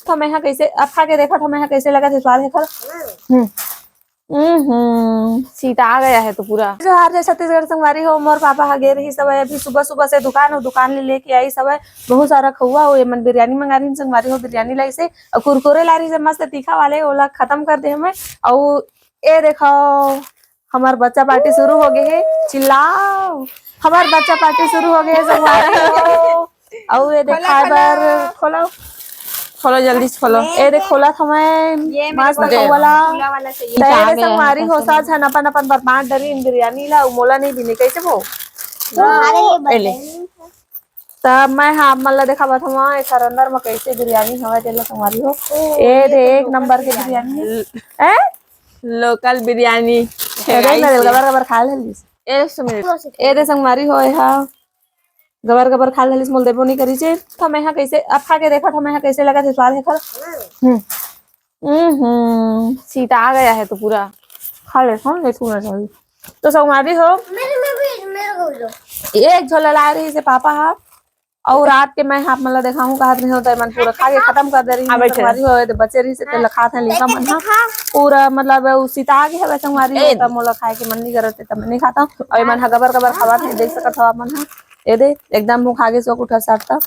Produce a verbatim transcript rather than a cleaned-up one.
तो मैं हा कैसे, अब खा के देखा तो मैं हा कैसे लगा थे स्वाद है, खा। हम्म। हम्म, सीता आ गया है तो पूरा। जोहार जय छत्तीसगढ़ संगवारी हो, मोर पापा ह गे रही सब, अभी सुबह सुबह से दुकान हो, दुकान ले लेके आई सब, बहुत सारा खउआ हो, ये मन बिरयानी मंगा रही संगवारी हो, बिरयानी लाई से और कुरकुरे ला रही से मस्त तीखा वाले, ओला खत्म कर दे हमें। और ये देखो, हमार बच्चा पार्टी शुरू हो गए है, चिल्लाओ, हमार बच्चा पार्टी शुरू हो गए है संगवारी हो। और ये देखा बर खोलो, खोलो जल्दी से खोलो। ये देख खोला था मैं, ये मेरे मस्त को ये वाला। खुला वाला चाहिए। तैयार संगवारी हो, साथ हन अपन अपन बर्बाद डरी इन बिरयानी ला, मोला नहीं बिने कैसे वो। तब मैं हाँ आप मन ला देखावत हूँ, एकर अंदर में कैसे बिरयानी हवा, तेला संगवारी हो। ए दे, एक नंबर के बिरयानी। ए, लोकल बिरयानी। ए दे, ना गबर गबर खा ले लीस। एक मिनट। ए दे संगवारी हो, ए हा गबर गबर खा ले लीस, मोल देबो नहीं करी जे। तो मैं हा कैसे, अब खा के देखा, तो मैं हा कैसे लगा थे स्वाद है, खा। हम्म। हम्म, सीता आ गया है तो पूरा खा ले, सुन ले, छूना चाहिए। तो संगवारी हो, मेरे में भी, मेरे को भी दो। एक झोला ला रही से पापा हा, और रात के मैं आप मन ला देखाऊं, कहत नहीं होता है, मन पूरा खा के खत्म कर दे रही है। संगवारी हो, तो बचे रही से तेला खात है लिखा मन हा। पूरा मतलब उ सीता आ गया है संगवारी हो, तब मोला खाए के मन नहीं करत है, तब मैं नहीं खाता हूँ। और ये मन हा गबर गबर खावा थे, देख सकत हो आप मन हा। ये दे, एकदम मुंह खा के सो उठा साटता।